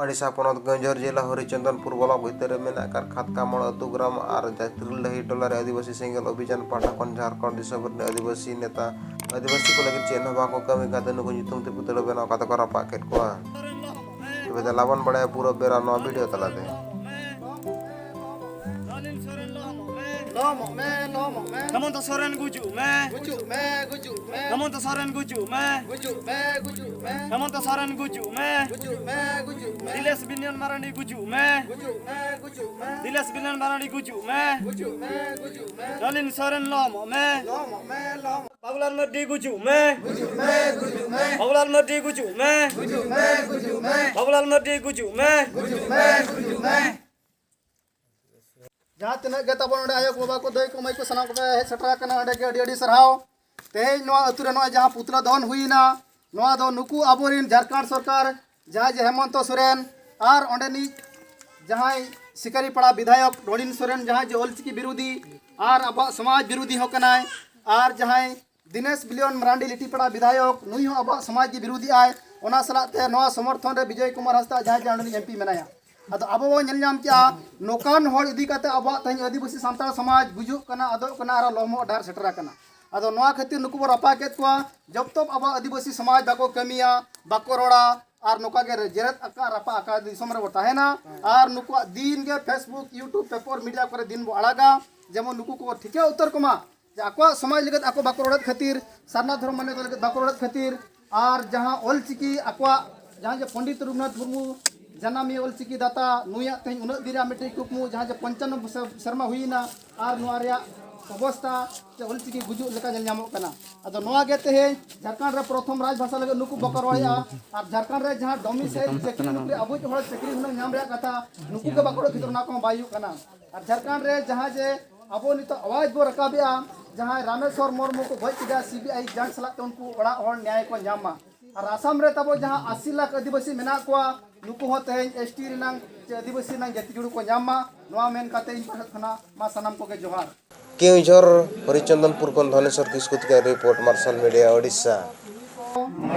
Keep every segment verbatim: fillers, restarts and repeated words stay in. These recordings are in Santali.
ᱳᱰᱤᱥᱟ ᱯᱚᱱᱚᱛ ᱠᱮᱣᱚᱱᱡᱷᱚᱨ ᱡᱮᱞᱟ ᱦᱚᱨᱤᱪᱚᱱᱫᱚᱱᱯᱩᱨ ᱵᱞᱚᱠ ᱵᱷᱤᱛᱤᱨ ᱨᱮ ᱢᱮᱱᱟᱜ ᱠᱟᱨᱠᱷᱟᱛᱠᱟ ᱢᱳᱲ ᱟᱹᱛᱩ ᱜᱨᱟᱢ ᱟᱨ ᱛᱤᱨᱤᱞᱰᱟᱹᱦᱤ ᱴᱚᱞᱟ ᱨᱮ ᱟᱹᱫᱤᱵᱟᱹᱥᱤ ᱥᱮᱸᱜᱮᱞ ᱚᱵᱷᱤᱡᱟᱱ ᱯᱟᱦᱴᱟ ᱠᱷᱚᱱ ᱡᱷᱟᱲᱠᱷᱚᱸᱰ ᱫᱤᱥᱚᱢ ᱨᱮᱱ ᱟᱹᱫᱤᱵᱟᱹᱥᱤ ᱱᱮᱛᱟ, ᱟᱹᱫᱤᱵᱟᱹᱥᱤ ᱠᱚ ᱞᱟᱹᱜᱤᱫ ᱪᱮᱫ ᱦᱚᱸ ᱵᱟᱝ ᱠᱚ ᱠᱟᱹᱢᱤ ᱠᱟᱛᱮ ᱱᱩᱠᱩ ᱧᱩᱛᱩᱢ ᱛᱮ ᱯᱩᱛᱲᱟᱹ ᱵᱮᱱᱟᱣ ᱠᱟᱛᱮ ᱠᱚ ᱨᱟᱯᱟᱜ ᱠᱮᱫ ᱠᱚᱣᱟ᱾ ᱛᱚᱵᱮ ᱫᱮᱞᱟ ᱵᱚᱱ ᱵᱟᱲᱟᱭᱟ ᱯᱩᱨᱟᱹ ᱵᱮᱨᱟ ᱱᱚᱣᱟ ᱵᱷᱤᱰᱤᱭᱳ ᱛᱟᱞᱟᱛᱮ᱾ ᱞᱚᱢᱚᱜ ᱢᱮ, ᱞᱚᱢᱚᱜ ᱢᱮ, ᱞᱚᱢᱚᱜ ᱢᱮ᱾ ᱱᱚᱞᱤᱱ ᱥᱚᱨᱮᱱ ᱞᱚᱢᱚᱜ ᱢᱮ᱾ ᱞᱚᱢᱚᱜ ᱢᱮ, ᱞᱚᱢᱚᱜ ᱢᱮ᱾ ᱦᱮᱢᱚᱱᱛᱚ ᱥᱚᱨᱮᱱ ᱜᱩᱡᱩᱜ ᱢᱮ᱾ ᱜᱩᱡᱩᱜ ᱢᱮ, ᱜᱩᱡᱩᱜ ᱢᱮ᱾ ᱦᱮᱢᱚᱱᱛᱚ ᱥᱚᱨᱮᱱ ᱜᱩᱡᱩᱜ ᱢᱮ᱾ ᱜᱩᱡᱩᱜ ᱢᱮ, ᱜᱩᱡᱩᱜ ᱢᱮ᱾ ᱦᱮᱢᱚᱱᱛᱚ ᱥᱚᱨᱮᱱ ᱜᱩᱡᱩᱜ ᱢᱮ᱾ ᱜᱩᱡᱩᱜ ᱢᱮ, ᱜᱩᱡᱩᱜ ᱢᱮ᱾ ᱫᱤᱞᱮᱥ ᱵᱤᱱᱚᱭ ᱢᱟᱨᱟᱱᱰᱤ ᱜᱩᱡᱩᱜ ᱢᱮ᱾ ᱜᱩᱡᱩᱜ ᱢᱮ, ᱜᱩᱡᱩᱜ ᱢᱮ᱾ ᱫᱤᱞᱮᱥ ᱵᱤᱱᱚᱭ ᱢᱟᱨᱟᱱᱰᱤ ᱜᱩᱡᱩᱜ ᱢᱮ᱾ ᱜᱩᱡᱩᱜ ᱢᱮ, ᱜᱩᱡᱩᱜ ᱢᱮ᱾ ᱱᱚᱞᱤᱱ ᱥᱚᱨᱮᱱ ᱞᱚᱢᱚᱜ ᱢᱮ᱾ ᱞᱚᱢᱚᱜ ᱢᱮ, ᱞᱚᱢᱚᱜ ᱢᱮ᱾ ᱵᱟᱵᱩᱞᱟᱞ ᱢᱟᱨᱰᱤ ᱜᱩᱡᱩᱜ ᱢᱮ᱾ ᱜᱩᱡᱩᱜ ᱢᱮ, ᱜᱩᱡᱩᱜ ᱢᱮ᱾ ᱵᱟᱵᱩᱞᱟᱞ ᱢᱟᱨᱰᱤ ᱜᱩᱡᱩᱜ ᱢᱮ᱾ ᱜᱩᱡᱩᱜ ᱢᱮ, ᱜᱩᱡᱩᱜ ᱢᱮ᱾ ᱵᱟᱵᱩᱞᱟᱞ ᱢᱟᱨᱰᱤ ᱜᱩᱡᱩᱜ ᱢᱮ᱾ ᱜᱩᱡᱩᱜ ᱢᱮ, ᱜᱩᱡᱩᱜ ᱢᱮ᱾ ᱡᱟᱦᱟᱸ ᱛᱤᱱᱟᱹᱜ ᱜᱮ ᱛᱟᱵᱚᱱ ᱚᱸᱰᱮ ᱟᱭᱳ ᱠᱚ, ᱵᱟᱵᱟ ᱠᱚ, ᱫᱟᱹᱭ ᱠᱚ, ᱢᱟᱹᱭ ᱠᱚ, ᱥᱟᱱᱟᱢ ᱠᱚᱯᱮ ᱦᱮᱡ ᱥᱮᱴᱮᱨ ᱟᱠᱟᱱᱟ, ᱚᱸᱰᱮ ᱜᱮ ᱟᱹᱰᱤ ᱟᱹᱰᱤ ᱥᱟᱨᱦᱟᱣ᱾ ᱛᱮᱦᱮᱧ ᱱᱚᱣᱟ ᱟᱹᱛᱩ ᱨᱮ ᱱᱚᱜᱼᱚᱭ ᱡᱟᱦᱟᱸ ᱯᱩᱛᱞᱟᱹ ᱫᱚᱦᱚᱱ ᱦᱩᱭᱱᱟ, ᱱᱚᱣᱟ ᱫᱚ ᱱᱩᱠᱩ ᱟᱵᱚᱨᱮᱱ ᱡᱷᱟᱲᱠᱷᱚᱸᱰ ᱥᱚᱨᱠᱟᱨ ᱡᱟᱦᱟᱸᱭ ᱡᱮ ᱦᱮᱢᱚᱱᱛᱚ ᱥᱚᱨᱮᱱ ᱟᱨ ᱚᱸᱰᱮᱱᱤᱡ ᱡᱟᱦᱟᱸᱭ ᱥᱤᱠᱟᱨᱤᱯᱟᱲᱟ ᱵᱤᱫᱷᱟᱭᱚᱠ ᱱᱚᱞᱤᱱ ᱥᱚᱨᱮᱱ, ᱡᱟᱦᱟᱸᱭ ᱡᱮ ᱚᱞᱪᱤᱠᱤ ᱵᱤᱨᱳᱫᱷᱤ ᱟᱨ ᱟᱵᱚᱣᱟᱜ ᱥᱚᱢᱟᱡᱽ ᱵᱤᱨᱳᱫᱷᱤ ᱦᱚᱸ ᱠᱟᱱᱟᱭ, ᱟᱨ ᱡᱟᱦᱟᱸᱭ ᱫᱤᱱᱮᱥ ᱵᱤᱞᱤᱭᱚᱱ ᱢᱟᱨᱟᱱᱰᱤ ᱞᱤᱴᱤᱯᱟᱲᱟ ᱵᱤᱫᱷᱟᱭᱚᱠ, ᱱᱩᱭ ᱦᱚᱸ ᱟᱵᱚᱣᱟᱜ ᱥᱚᱢᱟᱡᱽ ᱜᱮ ᱵᱤᱨᱳᱫᱷᱤ ᱟᱭ᱾ ᱚᱱᱟ ᱥᱟᱞᱟᱜ ᱛᱮ ᱱᱚᱣᱟ ᱥᱚᱢᱚᱨᱛᱷᱚᱱ ᱨᱮ ᱵᱤᱡᱚᱭ ᱠᱩᱢᱟᱨ ᱦᱟᱸᱥᱫᱟ, ᱡᱟᱦᱟᱸᱭ ᱡᱮ ᱚᱸᱰᱮᱱᱤᱡ ᱮᱢ ᱯᱤ ᱢᱮᱱᱟᱭᱟ᱾ ᱟᱫᱚ ᱟᱵᱚ ᱵᱚᱱ ᱧᱮᱞ ᱧᱟᱢ ᱠᱮᱜᱼᱟ, ᱱᱚᱝᱠᱟᱱ ᱦᱚᱲ ᱤᱫᱤ ᱠᱟᱛᱮ ᱟᱵᱚᱣᱟᱜ ᱛᱮᱦᱮᱧ ᱟᱹᱫᱤᱵᱟᱹᱥᱤ ᱥᱟᱱᱛᱟᱲ ᱥᱚᱢᱟᱡᱽ ᱜᱩᱡᱩᱜ ᱠᱟᱱᱟ, ᱟᱫᱚᱜ ᱠᱟᱱᱟ, ᱟᱨ ᱞᱚᱢᱚᱦᱚᱫ ᱰᱟᱦᱟᱨ ᱥᱮᱴᱮᱨ ᱟᱠᱟᱱᱟ᱾ ᱟᱫᱚ ᱱᱚᱣᱟ ᱠᱷᱟᱹᱛᱤᱨ ᱱᱩᱠᱩ ᱵᱚᱱ ᱨᱟᱯᱟᱜ ᱠᱮᱫ ᱠᱚᱣᱟ᱾ ᱡᱚᱵ ᱛᱚᱵ ᱟᱵᱚᱣᱟᱜ ᱟᱹᱫᱤᱵᱟᱹᱥᱤ ᱥᱚᱢᱟᱡᱽ ᱵᱟᱠᱚ ᱠᱟᱹᱢᱤᱭᱟ, ᱵᱟᱠᱚ ᱨᱚᱲᱟ, ᱟᱨ ᱱᱚᱝᱠᱟ ᱜᱮ ᱡᱮᱨᱮᱫ ᱟᱠᱟᱫ, ᱨᱟᱯᱟᱜ ᱟᱠᱟᱫ ᱫᱤᱥᱚᱢ ᱨᱮᱵᱚ ᱛᱟᱦᱮᱱᱟ᱾ ᱟᱨ ᱱᱩᱠᱩᱣᱟᱜ ᱫᱤᱱ ᱜᱮ Facebook, YouTube, paper, media ᱠᱚᱨᱮ ᱫᱤᱱ ᱵᱚ ᱟᱲᱟᱜᱟ, ᱡᱮᱢᱚᱱ ᱱᱩᱠᱩ ᱠᱚ ᱴᱷᱤᱠᱟᱹ ᱩᱛᱟᱹᱨ ᱠᱚᱢᱟ ᱡᱮ ᱟᱠᱚᱣᱟᱜ ᱥᱚᱢᱟᱡᱽ ᱞᱟᱹᱜᱤᱫ ᱟᱠᱚ ᱵᱟᱠᱚ ᱨᱚᱲᱮᱫ ᱠᱷᱟᱹᱛᱤᱨ, ᱥᱟᱨᱱᱟ ᱫᱷᱚᱨᱚᱢ ᱢᱟᱱᱭᱚᱛᱟ ᱞᱟᱹᱜᱤᱫ ᱵᱟᱠᱚ ᱨᱚᱲᱮᱫ ᱠᱷᱟᱹᱛᱤᱨ, ᱟᱨ ᱡᱟᱦᱟᱸ ᱚᱞ ᱪᱤᱠᱤ ᱟᱠᱚᱣᱟᱜ, ᱡᱟᱦᱟᱸ ᱡᱮ ᱯᱚᱱᱰᱤᱛ ᱨᱚᱜᱷᱩᱱᱟᱛᱷ ᱢᱩᱨᱢᱩ ᱡᱟᱱᱟᱢᱤᱭᱟᱹ ᱚᱞ ᱪᱤᱠᱤ ᱫᱟᱛᱟ, ᱱᱩᱭᱟᱜ ᱛᱮᱦᱮᱧ ᱩᱱᱟᱹᱜ ᱫᱤᱱ ᱨᱮᱭᱟᱜ ᱢᱤᱫᱴᱤᱡ ᱠᱩᱠᱢᱩ, ᱡᱟᱦᱟᱸ ᱡᱮ ᱯᱚᱧᱪᱟᱱᱱᱚ ᱵᱚᱪᱷᱚᱨ, ᱥᱮᱨᱢᱟ ᱦᱩᱭᱮᱱᱟ, ᱟᱨ ᱱᱚᱣᱟ ᱨᱮᱭᱟᱜ ᱚᱵᱚᱥᱛᱟ ᱥᱮ ᱚᱞ ᱪᱤᱠᱤ ᱜᱩᱡᱩᱜ ᱞᱮᱠᱟ ᱧᱮᱞ ᱧᱟᱢᱚᱜ ᱠᱟᱱᱟ᱾ ᱟᱫᱚ ᱱᱚᱣᱟ ᱜᱮ ᱛᱮᱦᱮᱧ ᱡᱷᱟᱲᱠᱷᱚᱸᱰ ᱨᱮ ᱯᱨᱚᱛᱷᱚᱢ ᱨᱟᱡᱽ ᱵᱷᱟᱥᱟ ᱞᱟᱹᱜᱤᱫ ᱱᱩᱠᱩ ᱵᱟᱠᱚ ᱨᱚᱲᱮᱫᱼᱟ, ᱟᱨ ᱡᱷᱟᱲᱠᱷᱚᱸᱰ ᱨᱮ ᱡᱟᱦᱟᱸ ᱰᱚᱢᱤᱥᱟᱭᱤᱞ ᱪᱟᱹᱠᱨᱤ ᱱᱚᱠᱨᱤ ᱟᱵᱚᱭᱤᱡ ᱦᱚᱲ ᱪᱟᱹᱠᱨᱤ ᱦᱩᱱᱟᱹᱝ ᱧᱟᱢ ᱨᱮᱭᱟᱜ ᱠᱟᱛᱷᱟ, ᱱᱩᱠᱩ ᱜᱮ ᱵᱟᱠᱚ ᱨᱚᱲ ᱠᱷᱟᱹᱛᱤᱨ ᱚᱱᱟ ᱠᱚᱦᱚᱸ ᱵᱟᱭ ᱦᱩᱭᱩᱜ ᱠᱟᱱᱟ᱾ ᱟᱨ ᱡᱷᱟᱲᱠᱷᱚᱸᱰ ᱨᱮ ᱡᱟᱦᱟᱸ ᱡᱮ ᱟᱵᱚ ᱱᱤᱛᱚᱜ ᱟᱣᱟᱡᱽ ᱵᱚ ᱨᱟᱠᱟᱵᱮᱜᱼᱟ, ᱡᱟᱦᱟᱸᱭ ᱨᱟᱢᱮᱥᱣᱚᱨ ᱢᱩᱨᱢᱩ ᱠᱚ ᱜᱚᱡ ᱠᱮᱫᱮᱭᱟ, ᱥᱤ ᱵᱤ ᱟᱭ ᱡᱟᱸᱪ ᱥᱟᱞᱟᱜ ᱛᱮ ᱩᱱᱠᱩ ᱚᱲᱟᱜ ᱦᱚᱲ ᱧᱟᱭ ᱠᱚ ᱧᱟᱢ ᱢᱟ᱾ ᱟᱨ ᱟᱥᱟᱢ ᱨᱮ ᱛᱟᱵᱚ ᱡᱟᱦᱟᱸ ᱟᱥᱤ ᱞᱟᱠᱷ ᱟᱹᱫᱤᱵᱟᱹᱥᱤ ᱢᱮᱱᱟᱜ ᱠᱚᱣᱟ, ᱱᱩᱠᱩ ᱦᱚᱸ ᱛᱮᱦᱮᱧ ᱮᱥ ᱴᱤ ᱨᱮᱱᱟᱝ ᱪᱮ ᱟᱹᱫᱤᱵᱟᱹᱥᱤ ᱨᱮᱱᱟᱝ ᱡᱟᱹᱛᱤ ᱡᱩᱲᱩ ᱠᱚ ᱧᱟᱢ ᱢᱟ, ᱱᱚᱣᱟ ᱢᱮᱱ ᱠᱟᱛᱮ ᱤᱧ ᱯᱟᱦᱴᱟ ᱠᱷᱚᱱᱟᱜ ᱢᱟ ᱥᱟᱱᱟᱢ ᱠᱚᱜᱮ ᱡᱚᱦᱟᱨ᱾ ᱠᱮᱣᱚᱱᱡᱷᱚᱨ ᱦᱚᱨᱤᱪᱚᱱᱫᱚᱱᱯᱩᱨ ᱠᱷᱚᱱ ᱫᱷᱚᱱᱮᱥᱣᱚᱨ ᱠᱤᱥᱠᱩ ᱛᱟᱹᱠᱤᱱᱟᱜ ᱨᱤᱯᱳᱨᱴ, ᱢᱟᱨᱥᱟᱞ ᱢᱤᱰᱤᱭᱟ, ᱳᱰᱤᱥᱟ᱾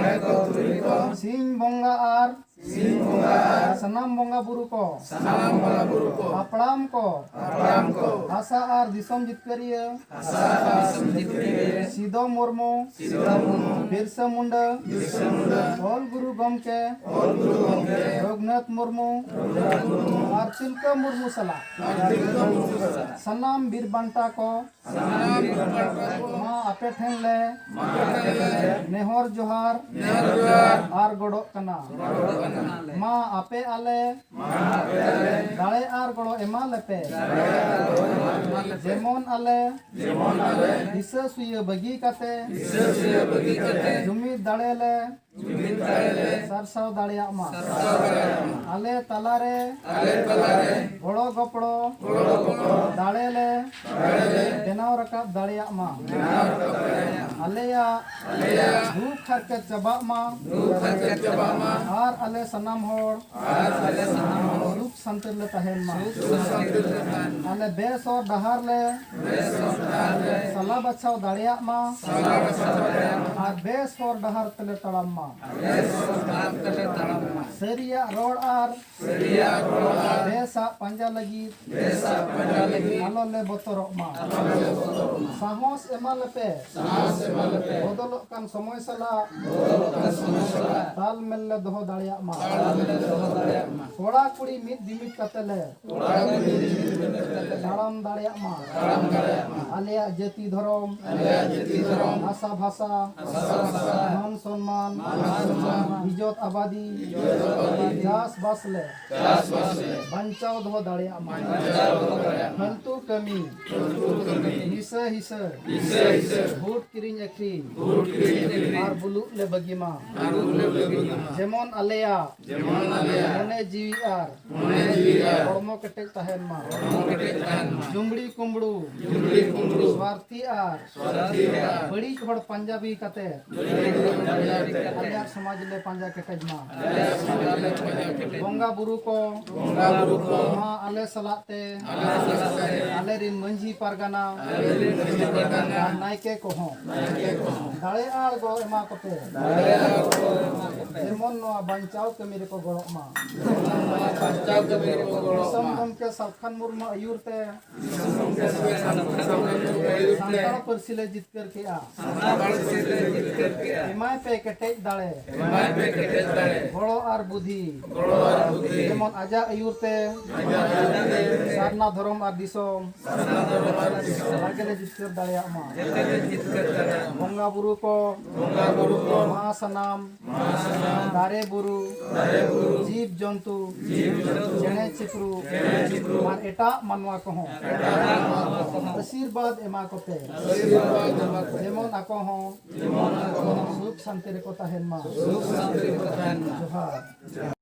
ᱥᱤᱧ ᱵᱚᱸᱜᱟ ᱟᱨ ᱥᱤᱧ ᱵᱚᱸᱜᱟ ᱟᱨ ᱥᱟᱱᱟᱢ ᱵᱚᱸᱜᱟ ᱵᱩᱨᱩ ᱠᱚ, ᱥᱟᱱᱟᱢ ᱵᱚᱸᱜᱟ ᱵᱩᱨᱩ ᱠᱚ, ᱦᱟᱯᱲᱟᱢ ᱠᱚ, ᱦᱟᱯᱲᱟᱢ ᱠᱚ, ᱵᱷᱟᱥᱟ ᱟᱨ ᱫᱤᱥᱚᱢ ᱡᱤᱛᱠᱟᱹᱨᱤᱭᱟᱹ, ᱵᱷᱟᱥᱟ ᱟᱨ ᱫᱤᱥᱚᱢ ᱡᱤᱛᱠᱟᱹᱨᱤᱭᱟᱹ, ᱥᱤᱫᱚ ᱢᱩᱨᱢᱩ, ᱥᱤᱫᱚ ᱢᱩᱨᱢᱩ, ᱵᱤᱨᱥᱟ ᱢᱩᱱᱰᱟ, ᱵᱤᱨᱥᱟ ᱢᱩᱱᱰᱟ, ᱚᱞ ᱜᱩᱨᱩ ᱜᱚᱢᱠᱮ, ᱚᱞ ᱜᱩᱨᱩ ᱜᱚᱢᱠᱮ, ᱨᱚᱜᱷᱩᱱᱟᱛᱷ ᱢᱩᱨᱢᱩ, ᱨᱚᱜᱷᱩᱱᱟᱛᱷ ᱢᱩᱨᱢᱩ, ᱟᱨ ᱛᱤᱞᱠᱟᱹ ᱢᱩᱨᱢᱩ ᱥᱟᱞᱟᱜ, ᱟᱨ ᱛᱤᱞᱠᱟᱹ ᱢᱩᱨᱢᱩ ᱥᱟᱞᱟᱜ, ᱥᱟᱱᱟᱢ ᱵᱤᱨ ᱵᱟᱱᱴᱟ ᱠᱚ, ᱥᱟᱱᱟᱢ ᱵᱤᱨ ᱵᱟᱱᱴᱟ ᱠᱚ, ᱢᱟ ᱟᱯᱮ ᱴᱷᱮᱱ ᱞᱮ, ᱢᱟ ᱟᱯᱮ ᱴᱷᱮᱱ ᱞᱮ, ᱱᱮᱦᱚᱨ ᱡᱚᱦᱟᱨ, ᱱᱮᱦᱚᱨ ᱡᱚᱦᱟᱨ, ᱟᱨ ᱜᱚᱰᱚᱜ ᱠᱟᱱᱟ, ᱜᱚᱰᱚᱜ ᱠᱟᱱᱟ᱾ ᱢᱟ ᱟᱯᱮ ᱟᱞᱮ, ᱢᱟ ᱟᱯᱮ ᱟᱞᱮ, ᱫᱟᱲᱮ ᱟᱨ ᱜᱚᱲᱚ ᱮᱢᱟ ᱞᱮᱯᱮ, ᱫᱟᱲᱮ ᱟᱨ ᱜᱚᱲᱚ ᱮᱢᱟ ᱞᱮᱯᱮ᱾ ᱡᱮᱢᱚᱱ ᱟᱞᱮ, ᱡᱮᱢᱚᱱ ᱟᱞᱮ, ᱦᱤᱥᱟᱹ ᱥᱩᱭᱟᱹ ᱵᱟᱹᱜᱤ ᱠᱟᱛᱮ, ᱦᱤᱥᱟᱹ ᱥᱩᱭᱟᱹ ᱵᱟᱹᱜᱤ ᱠᱟᱛᱮ, ᱡᱩᱢᱤᱫ ᱫᱟᱲᱮ ᱞᱮ, ᱡᱩᱢᱤᱫ ᱫᱟᱲᱮ ᱞᱮ, ᱥᱟᱨᱥᱟᱣ ᱫᱟᱲᱮᱭᱟᱜ ᱢᱟ, ᱥᱟᱨᱥᱟᱣ ᱫᱟᱲᱮᱭᱟᱜ ᱢᱟ᱾ ᱟᱞᱮ ᱛᱟᱞᱟᱨᱮ, ᱟᱞᱮ ᱛᱟᱞᱟᱨᱮ, ᱜᱚᱲᱚ ᱜᱚᱯᱲᱚ, ᱜᱚᱲᱚ ᱜᱚᱯᱲᱚ, ᱫᱟᱲᱮ ᱞᱮ, ᱫᱟᱲᱮ ᱞᱮ, ᱵᱮᱱᱟᱣ ᱨᱟᱠᱟᱵ ᱫᱟᱲᱮᱭᱟᱜ ᱢᱟ, ᱵᱮᱱᱟᱣ ᱨᱟᱠᱟᱵ ᱫᱟᱲᱮᱭᱟᱜ ᱢᱟ᱾ ᱟᱞᱮᱭᱟᱜ, ᱟᱞᱮᱭᱟᱜ, ᱫᱩᱠ ᱦᱟᱨᱠᱮᱛ ᱪᱟᱵᱟᱜ ᱢᱟ, ᱫᱩᱠ ᱦᱟᱨᱠᱮᱛ ᱪᱟᱵᱟᱜ ᱢᱟ᱾ ᱟᱨ ᱟᱞᱮ ᱥᱟᱱᱟᱢ ᱦᱚᱲ, ᱟᱨ ᱟᱞᱮ ᱥᱟᱱᱟᱢ ᱦᱚᱲ, ᱥᱩᱠ ᱥᱟᱱᱛᱤ ᱨᱮᱞᱮ ᱛᱟᱦᱮᱱ ᱢᱟ, ᱥᱩᱠ ᱥᱟᱱᱛᱤ ᱨᱮᱞᱮ ᱛᱟᱦᱮᱱ ᱢᱟ᱾ ᱟᱞᱮ ᱵᱮᱥ ᱦᱚᱨ ᱰᱟᱦᱟᱨ ᱞᱮ, ᱵᱮᱥ ᱦᱚᱨ ᱰᱟᱦᱟᱨ ᱞᱮ, ᱥᱟᱞᱟ ᱵᱟᱪᱷᱟᱣ ᱫᱟᱲᱮᱭᱟᱜ ᱢᱟ, ᱥᱟᱞᱟ ᱵᱟᱪᱷᱟᱣ ᱫᱟᱲᱮᱭᱟᱜ ᱢᱟ᱾ ᱟᱨ ᱵᱮᱥ ᱦᱚᱨ ᱰᱟᱦᱟᱨ ᱛᱮᱞᱮ ᱛᱟᱲᱟᱢ ᱢᱟ, ᱵᱮᱥ ᱦᱚᱨ ᱰᱟᱦᱟᱨ ᱛᱮᱞᱮ ᱛᱟᱲᱟᱢ ᱢᱟ᱾ ᱥᱟᱹᱨᱤᱭᱟᱜ ᱨᱚᱲ ᱟᱨ, ᱥᱟᱹᱨᱤᱭᱟᱜ ᱨᱚᱲ ᱟᱨ, ᱵᱮᱥᱟᱜ ᱯᱟᱸᱡᱟ ᱞᱟᱹᱜᱤᱫ, ᱵᱮᱥᱟᱜ ᱯᱟᱸᱡᱟ ᱞᱟᱹᱜᱤᱫ, ᱟᱞᱚ ᱞᱮ ᱵᱚᱛᱚᱨᱚᱜ ᱢᱟ, ᱟᱞᱚ ᱞᱮ ᱵᱚᱛᱚᱨᱚᱜ ᱢᱟ᱾ ᱥᱟᱦᱚᱥ ᱮᱢᱟ ᱞᱮᱯᱮ, ᱥᱟᱦᱚᱥ ᱮᱢᱟ ᱞᱮᱯᱮ, ᱵᱚᱫᱚᱞᱚᱜ ᱠᱟᱱ ᱥᱚᱢᱚᱭ ᱥᱟᱞᱟᱜ, ᱵᱚᱫᱚᱞᱚᱜ ᱠᱟᱱ ᱥᱚᱢᱚᱭ ᱥᱟᱞᱟᱜ, ᱛᱟᱞᱢᱮᱞ ᱞᱮ ᱫᱚᱦᱚ ᱫᱟᱲᱮᱭᱟᱜ ᱢᱟ, ᱛᱟᱞᱢᱮᱞ ᱞᱮ ᱫᱚᱦᱚ ᱫᱟᱲᱮᱭᱟᱜ ᱢᱟ᱾ ᱠᱚᱲᱟ ᱠᱩᱲᱤ ᱢᱤᱫ ᱡᱩᱢᱤᱫ ᱠᱟᱛᱮ ᱞᱮ, ᱠᱚᱲᱟ ᱠᱩᱲᱤ ᱢᱤᱫ ᱡᱩᱢᱤᱫ ᱠᱟᱛᱮ ᱞᱮ, ᱛᱟᱲᱟᱢ ᱫᱟᱲᱮᱭᱟᱜ ᱢᱟ, ᱛᱟᱲᱟᱢ ᱫᱟᱲᱮᱭᱟᱜ ᱢᱟ᱾ ᱟᱞᱮᱭᱟᱜ ᱡᱟᱹᱛᱤ ᱫᱷᱚᱨᱚᱢ, ᱟᱞᱮᱭᱟᱜ ᱡᱟᱹᱛᱤ ᱫᱷᱚᱨᱚᱢ, ᱵᱷᱟᱥᱟ ᱵᱷᱟᱥᱟ, ᱵᱷᱟᱥᱟ ᱵᱷᱟᱥᱟ, ᱢᱟᱱ ᱥᱚᱱᱢᱟᱱ, ᱢᱟᱱ ᱥᱚᱱᱢᱟᱱ, ᱤᱡᱚᱛ ᱟᱵᱟᱫᱤ, ᱤᱡᱚᱛ ᱟᱵᱟᱫᱤ, ᱪᱟᱥ ᱵᱟᱥ ᱞᱮ, ᱪᱟᱥ ᱵᱟᱥ ᱞᱮ, ᱵᱟᱧᱪᱟᱣ ᱫᱚᱦᱚ ᱫᱟᱲᱮᱭᱟᱜ ᱢᱟ, ᱵᱟᱧᱪᱟᱣ ᱫᱚᱦᱚ ᱫᱟᱲᱮᱭᱟᱜ ᱢᱟ᱾ ᱯᱷᱟᱞᱛᱩ ᱠᱟᱹᱢᱤ, ᱯᱷᱟᱞᱛᱩ ᱠᱟᱹᱢᱤ, ᱱᱤᱥᱟᱹ ᱦᱤᱥᱟᱹ, ᱱᱤᱥᱟᱹ ᱦᱤᱥᱟᱹ, ᱵᱷᱳᱴ ᱠᱤᱨᱤᱧ ᱟᱹᱠᱷᱨᱤᱧ, ᱵᱷᱳᱴ ᱠᱤᱨᱤᱧ ᱟᱹᱠᱷᱨᱤᱧ, ᱟᱨ ᱵᱩᱞᱩᱜ ᱞᱮ ᱵᱟᱹᱜᱤ ᱢᱟ, ᱟᱨ ᱵᱩᱞᱩᱜ ᱞᱮ ᱵᱟᱹᱜᱤ ᱢᱟ᱾ ᱡᱮᱢᱚᱱ ᱟᱞᱮᱭᱟᱜ, ᱡᱮᱢᱚᱱ ᱟᱞᱮᱭᱟᱜ, ᱢᱚᱱᱮ ᱡᱤᱣᱤ ᱟᱨ, ᱢᱚᱱᱮ ᱡᱤᱣᱤ ᱟᱨ, ᱦᱚᱲᱢᱚ ᱠᱮᱴᱮᱡ ᱛᱟᱦᱮᱱ ᱢᱟ, ᱦᱚᱲᱢᱚ ᱠᱮᱴᱮᱡ ᱛᱟᱦᱮᱱ ᱢᱟ᱾ ᱡᱩᱢᱲᱤ ᱠᱩᱢᱵᱽᱲᱩ, ᱡᱩᱢᱲᱤ ᱠᱩᱢᱵᱽᱲᱩ, ᱥᱣᱟᱨᱛᱷᱤ ᱟᱨ, ᱥᱣᱟᱨᱛᱷᱤ ᱟᱨ, ᱵᱟᱹᱲᱤᱡ ᱦᱚᱲ ᱯᱟᱧᱡᱟᱵᱤ ᱠᱟᱛᱮ, ᱵᱟᱹᱲᱤᱡ ᱦᱚᱲ ᱯᱟᱧᱡᱟᱵᱤ ᱠᱟᱛᱮ, ᱟᱞᱮᱭᱟᱜ ᱥᱚᱢᱟᱡᱽ ᱞᱮ ᱯᱟᱸᱡᱟ ᱠᱮᱴᱮᱡ ᱢᱟ, ᱟᱞᱮᱭᱟᱜ ᱥᱚᱢᱟᱡᱽ ᱞᱮ ᱯᱟᱸᱡᱟ ᱠᱮᱴᱮᱡ ᱢᱟ᱾ ᱵᱚᱸᱜᱟ ᱵᱩᱨᱩ ᱠᱚ, ᱵᱚᱸᱜᱟ ᱵᱩᱨᱩ ᱠᱚ, ᱢᱟ ᱟᱞᱮ ᱥᱟᱞᱟᱜ ᱛᱮ, ᱟᱞᱮ ᱥᱟᱞᱟᱜ ᱛᱮ, ᱟᱞᱮᱨᱤᱱ ᱢᱟᱹᱡᱷᱤ ᱯᱟᱨᱜᱟᱱᱟ ᱟᱨ ᱱᱟᱭᱠᱮ ᱠᱚᱦᱚᱸ ᱫᱟᱲᱮ ᱟᱨ ᱜᱚᱲᱚ ᱮᱢᱟ ᱠᱚᱯᱮ, ᱡᱮᱢᱚᱱ ᱱᱚᱣᱟ ᱵᱟᱧᱪᱟᱣ ᱠᱟᱹᱢᱤ ᱨᱮᱠᱚ ᱜᱚᱲᱚᱜ ᱢᱟ᱾ ᱫᱤᱥᱚᱢ ᱜᱚᱢᱠᱮ ᱥᱟᱞᱠᱷᱟᱱ ᱢᱩᱨᱢᱩ ᱟᱹᱭᱩᱨ ᱛᱮ ᱥᱟᱱᱛᱟᱲ ᱯᱟᱹᱨᱥᱤ ᱞᱮ ᱡᱤᱛᱠᱟᱹᱨ ᱠᱮᱜᱼᱟ᱾ ᱮᱢᱟᱭ ᱯᱮ ᱠᱮᱴᱮᱡ ᱫᱟᱲᱮ, ᱜᱚᱲᱚ ᱟᱨ ᱵᱩᱫᱷᱤ, ᱡᱮᱢᱚᱱ ᱟᱡᱟᱜ ᱟᱹᱭᱩᱨ ᱛᱮ ᱥᱟᱨᱱᱟ ᱫᱷᱚᱨᱚᱢ ᱟᱨ ᱫᱤᱥᱚᱢ ᱞᱟᱜᱮ ᱞᱮ ᱡᱤᱛᱠᱟᱹᱨ ᱫᱟᱲᱮᱭᱟᱜ ᱢᱟ᱾ ᱵᱚᱸᱜᱟ ᱵᱩᱨᱩ ᱠᱚ, ᱢᱟ ᱥᱟᱱᱟᱢ ᱫᱟᱨᱮ ᱵᱩᱨᱩ, ᱡᱤᱵᱽ ᱡᱚᱱᱛᱩ, ᱪᱮᱬᱮ ᱪᱤᱯᱨᱩ ᱟᱨ ᱮᱴᱟᱜ ᱢᱟᱱᱣᱟ ᱠᱚᱦᱚᱸ ᱟᱥᱤᱨᱵᱟᱫᱽ ᱮᱢᱟ ᱠᱚᱯᱮ, ᱡᱮᱢᱚᱱ ᱟᱠᱚ ᱦᱚᱸ ᱥᱩᱠ ᱥᱟᱱᱛᱤ ᱨᱮᱠᱚ ᱛᱟᱦᱮᱱ ᱢᱟ᱾ ᱡᱚᱦᱟᱨ᱾